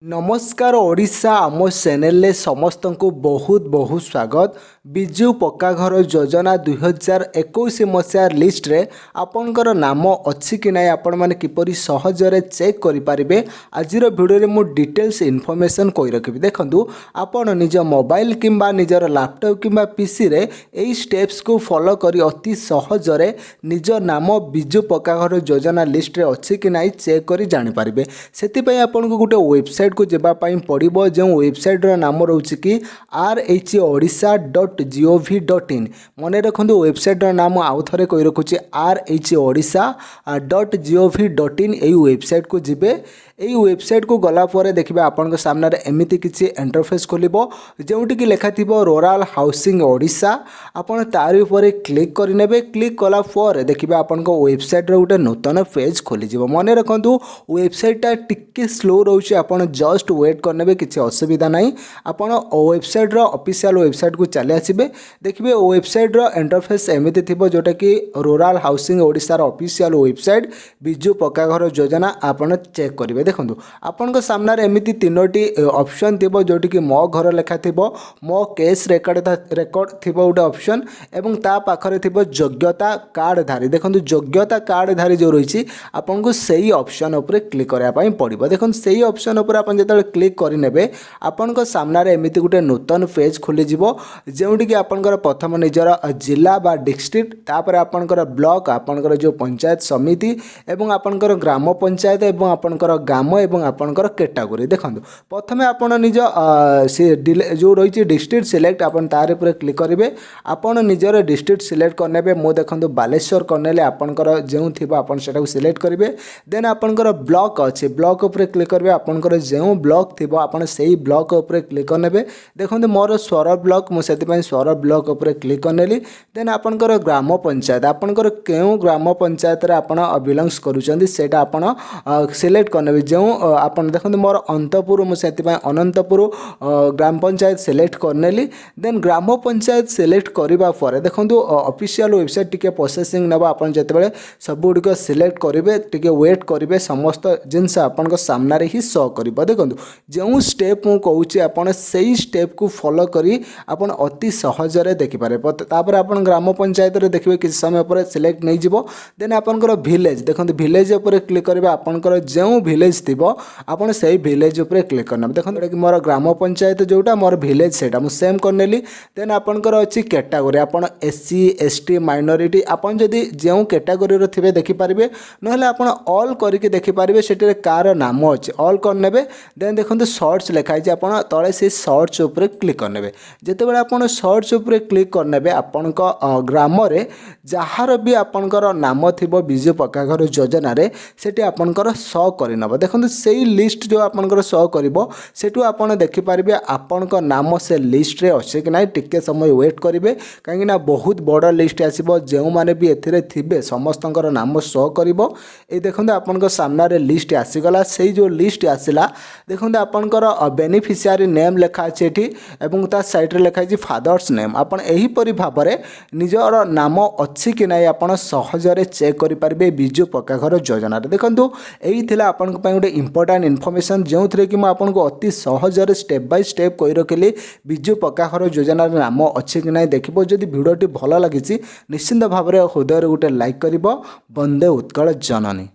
ନମସ୍କାର ଓଡ଼ିଶା, ଆମ ଚ୍ୟାନେଲରେ ସମସ୍ତଙ୍କୁ ବହୁତ ବହୁତ ସ୍ୱାଗତ। ବିଜୁ ପକ୍କା ଘର ଯୋଜନା 2021 ମସିହା ଲିଷ୍ଟରେ ଆପଣଙ୍କର ନାମ ଅଛି କି ନାହିଁ, ଆପଣମାନେ କିପରି ସହଜରେ ଚେକ୍ କରିପାରିବେ, ଆଜିର ଭିଡ଼ିଓରେ ମୁଁ ଡିଟେଲ୍ସ ଇନଫର୍ମେସନ୍ କହି ରଖିବି। ଦେଖନ୍ତୁ, ଆପଣ ନିଜ ମୋବାଇଲ କିମ୍ବା ନିଜର ଲାପଟପ୍ କିମ୍ବା ପିସିରେ ଏଇ ଷ୍ଟେପ୍ସକୁ ଫଲୋ କରି ଅତି ସହଜରେ ନିଜ ନାମ ବିଜୁ ପକ୍କା ଘର ଯୋଜନା ଲିଷ୍ଟରେ ଅଛି କି ନାହିଁ ଚେକ୍ କରି ଜାଣିପାରିବେ। ସେଥିପାଇଁ ଆପଣଙ୍କୁ ଗୋଟେ ୱେବସାଇଟ୍କୁ ଯିବା ପାଇଁ ପଡ଼ିବ, ଯେଉଁ ୱେବସାଇଟ୍ର ନାମ ରହୁଛି କି rhodisha.gov.in। ମନେ ରଖନ୍ତୁ, ୱେବସାଇଟ୍ର ନାମ ଆଉ ଥରେ କହି ରଖୁଛି, rhodisha.gov.in। ଏଇ ୱେବସାଇଟ୍କୁ ଯିବେ। ଏଇ ୱେବସାଇଟ୍କୁ ଗଲା ପରେ ଦେଖିବେ, ଆପଣଙ୍କ ସାମ୍ନାରେ ଏମିତି କିଛି ଇଣ୍ଟରଫେସ୍ ଖୋଲିବ, ଯେଉଁଠିକି ଲେଖାଥିବ ରୁରାଲ୍ ହାଉସିଂ ଓଡ଼ିଶା। ଆପଣ ତାରି ଉପରେ କ୍ଲିକ୍ କରିନେବେ। କ୍ଲିକ୍ କଲା ପରେ ଦେଖିବେ, ଆପଣଙ୍କ ୱେବସାଇଟ୍ର ଗୋଟେ ନୂତନ ପେଜ୍ ଖୋଲିଯିବ। ମନେ ରଖନ୍ତୁ, ୱେବସାଇଟ୍ଟା ଟିକେ ସ୍ଲୋ ରହୁଛି, ଆପଣ ଜଷ୍ଟ ୱେଟ୍ କରିନେବେ, କିଛି ଅସୁବିଧା ନାହିଁ। ଆପଣ ୱେବସାଇଟ୍ର ଅଫିସିଆଲ୍ ୱେବସାଇଟ୍କୁ ଚାଲି ଆସିବେ। ଦେଖିବେ, ୱେବସାଇଟ୍ର ଇଣ୍ଟରଫେସ୍ ଏମିତି ଥିବ, ଯେଉଁଟାକି ରୁରାଲ୍ ହାଉସିଂ ଓଡ଼ିଶାର ଅଫିସିଆଲ୍ ୱେବସାଇଟ୍ ବିଜୁ ପକ୍କା ଘର ଯୋଜନା। ଆପଣ ଚେକ୍ କରିବେ। ଦେଖନ୍ତୁ, ଆପଣଙ୍କ ସାମ୍ନାରେ ଏମିତି ତିନୋଟି ଅପସନ୍ ଥିବ, ଯେଉଁଠିକି ମୋ ଘର ଲେଖା ଥିବ, ମୋ କେସ୍ ରେକର୍ଡ଼ ରେକର୍ଡ଼ ଥିବ ଗୋଟେ ଅପସନ୍ ଏବଂ ତା ପାଖରେ ଥିବ ଯୋଗ୍ୟତା କାର୍ଡ଼ଧାରୀ। ଦେଖନ୍ତୁ, ଯୋଗ୍ୟତା କାର୍ଡ଼ଧାରୀ ଯେଉଁ ରହିଛି, ଆପଣଙ୍କୁ ସେଇ ଅପସନ୍ ଉପରେ କ୍ଲିକ୍ କରିବା ପାଇଁ ପଡ଼ିବ। ଦେଖନ୍ତୁ, ସେଇ ଅପସନ୍ ଉପରେ ଆପଣ ଯେତେବେଳେ କ୍ଲିକ୍ କରିନେବେ, ଆପଣଙ୍କ ସାମ୍ନାରେ ଏମିତି ଗୋଟେ ନୂତନ ପେଜ୍ ଖୋଲିଯିବ, ଯେଉଁଠିକି ଆପଣଙ୍କର ପ୍ରଥମ ନିଜର ଜିଲ୍ଲା ବା ଡିଷ୍ଟ୍ରିକ୍ଟ, ତାପରେ ଆପଣଙ୍କର ବ୍ଲକ, ଆପଣଙ୍କର ଯେଉଁ ପଞ୍ଚାୟତ ସମିତି ଏବଂ ଆପଣଙ୍କର ଗ୍ରାମ ପଞ୍ଚାୟତ ଏବଂ ଆପଣଙ୍କର ଗ୍ରାମ ଏବଂ ଆପଣଙ୍କର କ୍ୟାଟାଗୋରୀ। ଦେଖନ୍ତୁ, ପ୍ରଥମେ ଆପଣ ନିଜ ସେ ଯେଉଁ ରହିଛି ଡିଷ୍ଟ୍ରିକ୍ଟ ସିଲେକ୍ଟ, ଆପଣ ତାର ଉପରେ କ୍ଲିକ୍ କରିବେ। ଆପଣ ନିଜର ଡିଷ୍ଟ୍ରିକ୍ଟ ସିଲେକ୍ଟ କରିନେବେ। ମୁଁ ଦେଖନ୍ତୁ ବାଲେଶ୍ୱର କରିନେଲେ। ଆପଣଙ୍କର ଯେଉଁ ଥିବ, ଆପଣ ସେଟାକୁ ସିଲେକ୍ଟ କରିବେ। ଦେନ୍ ଆପଣଙ୍କର ବ୍ଲକ୍ ଅଛି, ବ୍ଲକ୍ ଉପରେ କ୍ଲିକ୍ କରିବେ। ଆପଣଙ୍କର ଯେଉଁ ବ୍ଲକ୍ ଥିବ, ଆପଣ ସେଇ ବ୍ଲକ୍ ଉପରେ କ୍ଲିକ୍ କରିନେବେ। ଦେଖନ୍ତୁ, ମୋର ସୋର ବ୍ଲକ୍, ମୁଁ ସେଥିପାଇଁ ସୋର ବ୍ଲକ୍ ଉପରେ କ୍ଲିକ୍ କରିନେଲି। ଦେନ୍ ଆପଣଙ୍କର ଗ୍ରାମ ପଞ୍ଚାୟତ, ଆପଣଙ୍କର କେଉଁ ଗ୍ରାମ ପଞ୍ଚାୟତରେ ଆପଣ ବିଲଙ୍ଗସ୍ କରୁଛନ୍ତି, ସେଇଟା ଆପଣ ସିଲେକ୍ଟ କରିନେବେ। ଯେଉଁ ଆପଣ ଦେଖନ୍ତୁ, ମୋର ଅନ୍ତପୁର, ମୁଁ ସେଥିପାଇଁ ଅନନ୍ତପୁର ଗ୍ରାମ ପଞ୍ଚାୟତ ସିଲେକ୍ଟ କରିନେଲି। ଦେନ୍ ଗ୍ରାମ ପଞ୍ଚାୟତ ସିଲେକ୍ଟ କରିବା ପରେ ଦେଖନ୍ତୁ, ଅଫିସିଆଲ୍ ୱେବସାଇଟ୍ ଟିକେ ପ୍ରୋସେସିଂ ନେବ। ଆପଣ ଯେତେବେଳେ ସବୁଗୁଡ଼ିକ ସିଲେକ୍ଟ କରିବେ, ଟିକେ ୱେଟ୍ କରିବେ, ସମସ୍ତ ଜିନିଷ ଆପଣଙ୍କ ସାମ୍ନାରେ ହିଁ ଶୋ କରିବ। ଦେଖନ୍ତୁ, ଯେଉଁ ଷ୍ଟେପ୍ ମୁଁ କହୁଛି, ଆପଣ ସେଇ ଷ୍ଟେପ୍କୁ ଫଲୋ କରି ଆପଣ ଅତି ସହଜରେ ଦେଖିପାରିବେ। ତାପରେ ଆପଣ ଗ୍ରାମ ପଞ୍ଚାୟତରେ ଦେଖିବେ, କିଛି ସମୟ ପରେ ସିଲେକ୍ଟ ନେଇଯିବ। ଦେନ୍ ଆପଣଙ୍କର ଭିଲେଜ୍, ଦେଖନ୍ତୁ, ଭିଲେଜ୍ ଉପରେ କ୍ଲିକ୍ କରିବେ। ଆପଣଙ୍କର ଯେଉଁ ଭିଲେଜ୍ ଥିବ, ଆପଣ ସେଇ ଭିଲେଜ୍ ଉପରେ କ୍ଲିକ୍ କରିନେବେ। ଦେଖନ୍ତୁ, ଏଇଟା କି ମୋର ଗ୍ରାମ ପଞ୍ଚାୟତ ଯେଉଁଟା, ମୋର ଭିଲେଜ୍ ସେଇଟା ମୁଁ ସେମ୍ କରିନେଲି। ଦେନ୍ ଆପଣଙ୍କର ଅଛି କ୍ୟାଟାଗୋରୀ। ଆପଣ S C, S T, minority, ଆପଣ ଯଦି ଯେଉଁ କ୍ୟାଟାଗୋରୀର ଥିବେ ଦେଖିପାରିବେ, ନହେଲେ ଆପଣ ଅଲ୍ କରିକି ଦେଖିପାରିବେ, ସେଠିରେ କାହାର ନାମ ଅଛି। ଅଲ୍ କରିନେବେ। ଦେନ୍ ଦେଖନ୍ତୁ, ସର୍ଚ୍ଚ ଲେଖା ହେଇଛି, ଆପଣ ତଳେ ସେଇ ସର୍ଚ୍ଚ ଉପରେ କ୍ଲିକ୍ କରିନେବେ। ଯେତେବେଳେ ଆପଣ ସର୍ଚ୍ଚ ଉପରେ କ୍ଲିକ୍ କରିନେବେ, ଆପଣଙ୍କ ଗ୍ରାମରେ ଯାହାର ବି ଆପଣଙ୍କର ନାମ ଥିବ ବିଜୁ ପକ୍କା ଘର ଯୋଜନାରେ, ସେଠି ଆପଣଙ୍କର ଶୋ କରିନେବ। ଦେଖନ୍ତୁ, ସେଇ ଲିଷ୍ଟ ଯେଉଁ ଆପଣଙ୍କର ଶୋ କରିବ, ସେଠୁ ଆପଣ ଦେଖିପାରିବେ ଆପଣଙ୍କ ନାମ ସେ ଲିଷ୍ଟରେ ଅଛି କି ନାହିଁ। ଟିକେ ସମୟ ୱେଟ୍ କରିବେ, କାହିଁକିନା ବହୁତ ବଡ଼ ଲିଷ୍ଟ ଆସିବ। ଯେଉଁମାନେ ବି ଏଥିରେ ଥିବେ, ସମସ୍ତଙ୍କର ନାମ ଶୋ କରିବ। ଏଇ ଦେଖନ୍ତୁ, ଆପଣଙ୍କ ସାମ୍ନାରେ ଲିଷ୍ଟ ଆସିଗଲା। ସେଇ ଯେଉଁ ଲିଷ୍ଟ ଆସିଲା, ଦେଖନ୍ତୁ, ଆପଣଙ୍କର ବେନିଫିସିଆରୀ ନେମ୍ ଲେଖା ଅଛି ଏଠି ଏବଂ ତା ସାଇଡ଼୍ରେ ଲେଖା ହେଇଛି ଫାଦର୍ସ ନେମ୍। ଆପଣ ଏହିପରି ଭାବରେ ନିଜର ନାମ ଅଛି କି ନାହିଁ, ଆପଣ ସହଜରେ ଚେକ୍ କରିପାରିବେ ବିଜୁ ପକ୍କା ଘର ଯୋଜନାରେ। ଦେଖନ୍ତୁ, ଏଇ ଥିଲା ଆପଣଙ୍କ ପାଇଁ ଗୋଟେ ଇମ୍ପୋର୍ଟାଣ୍ଟ ଇନଫର୍ମେସନ୍, ଯେଉଁଥିରେ କି ମୁଁ ଆପଣଙ୍କୁ ଅତି ସହଜରେ ଷ୍ଟେପ୍ ବାଇ ଷ୍ଟେପ୍ କହି ରଖିଲି, ବିଜୁ ପକ୍କା ଘର ଯୋଜନାରେ ନାମ ଅଛି କି ନାହିଁ ଦେଖିବ। ଯଦି ଭିଡ଼ିଓଟି ଭଲ ଲାଗିଛି, ନିଶ୍ଚିନ୍ତ ଭାବରେ ହୃଦୟରେ ଗୋଟେ ଲାଇକ୍ କରିବ। ବନ୍ଦେ ଉତ୍କଳ ଜନନୀ।